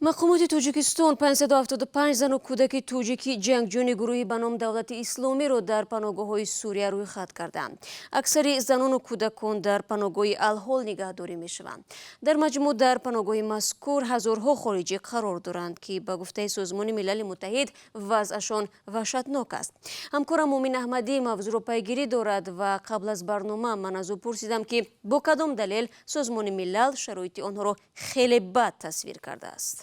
Мақомоти Тоҷикистон 575 зану кӯдаки тоҷики ҷангҷӯёни гурӯҳи ба ном Давлати Исломиро дар паноҳгоҳҳои Сурия рӯйхат карданд. Аксари занону кӯдакон дар паноҳгоҳи Алҳол нигаҳдорӣ мешаванд. Дар маҷмӯъ дар паноҳгоҳи мазкур ҳазорҳо хориҷӣ қарор доранд, ки ба гуфтаи Созмони Милали Муттаҳид вазъашон ваҳшатнок аст. Ҳамкорам Мумин Аҳмадӣ мавзӯъро пайгирӣ дорад ва қабл аз барнома ман аз ӯ пурсидам, ки бо кадом далел Созмони Милал шароити онҳоро хеле бад тасвир кардааст.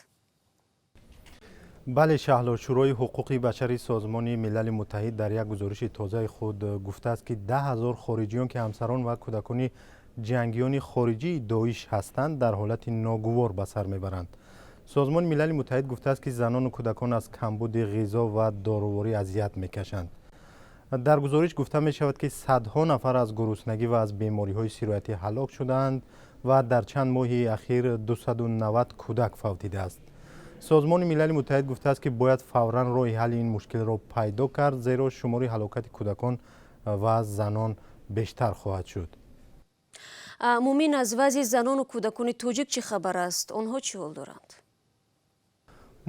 Бале, Шаҳло, Шӯрои ҳуқуқи башари Созмони Милали Муттаҳид дар як гузориши тозаи худ гуфтааст, ки 10 000 хориҷиён, ки ҳамсарон ва кӯдакони ҷангиёни хориҷии Доиш ҳастанд, дар ҳолати ногувор ба сар мебаранд. Созмони Милали Муттаҳид гуфтааст, ки занону кӯдакон аз камбуди ғизо ва доруворӣ азият мекашанд. Дар гузориш гуфта мешавад, ки садҳо нафар аз гуруснагӣ ва аз бемориҳои сироятӣ ҳалок шудаанд ва дар чанд моҳи ахир 290 кӯдак фавтидааст. Созмони Милали Муттаҳид гуфтааст, ки бояд фавран роҳи ҳалли ин мушкилро пайдо кард, зеро шумори ҳалокати кӯдакон ва занон бештар хоҳад шуд. Мумин, аз вазъи занону кӯдакони тоҷик чӣ хабар аст? Онҳо чӣ ҳол доранд?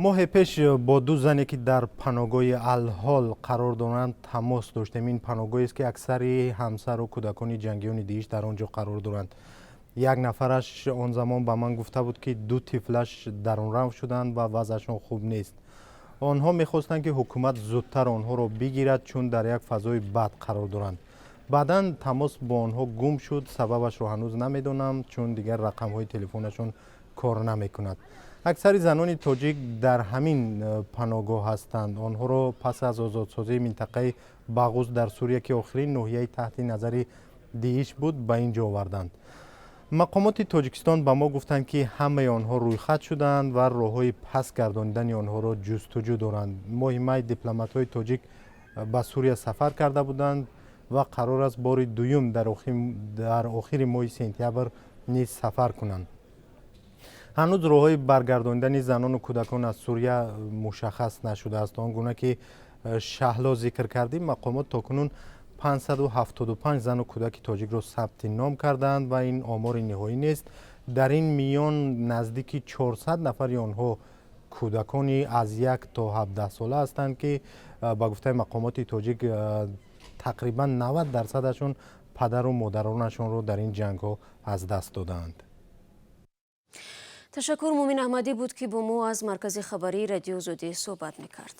Моҳе пеш бо ду зане, ки дар паноҳгоҳи Алҳол қарор доранд, тамос доштем. Ин паноҳгоҳест, ки аксари ҳамсару кӯдакони ҷангиёни Дииш дар он ҷо қарор доранд. Як нафараш он замон ба ман гуфта буд, ки ду тифлаш дарунрав шуданд ва вазъашон хуб нест. Онҳо мехостанд, ки ҳукумат зудтар онҳоро бигирад, чун дар як фазои бад қарор доранд. Баъдан тамос бо онҳо гум шуд. Сабабашро ҳанӯз намедонам, чун дигар рақамҳои телефонашон кор намекунад. Аксари занони тоҷик дар ҳамин паноҳгоҳ ҳастанд. Онҳоро пас аз озодсозии минтақаи Бағуз дар Сурия, ки охирин ноҳияи таҳти назари Дииш буд, ба ин ҷо оварданд. Мақомоти Тоҷикистон ба мо гуфтанд, ки ҳамаи онҳо рӯйхат шудаанд ва роҳҳои пас гардонидани онҳоро ҷустуҷӯ доранд. Моҳи май дипломатҳои тоҷик ба Сурия сафар карда буданд ва қарор аст бори дуюм дар охири моҳи сентябр низ сафар кунанд. Ҳанӯз роҳҳои баргардонидани занону кӯдакон аз Сурия мушаххас нашудааст. Он гуна ки Шаҳло зикр кардем, мақомот то кунун 575 зану кӯдаки тоҷикро сабти ном кардаанд ва ин омори ниҳоӣ нест. Дар ин миён наздики 400 нафари онҳо кӯдакони аз 1 то 17 сола ҳастанд, ки ба гуфтаи мақомоти тоҷик тақрибан 90 дарсадашон падару модаронашонро дар ин ҷангҳо аз даст додаанд. Ташаккур. Мумин Аҳмадӣ буд, ки бо мо аз маркази хабарии Радиои Озодӣ суҳбат мекард.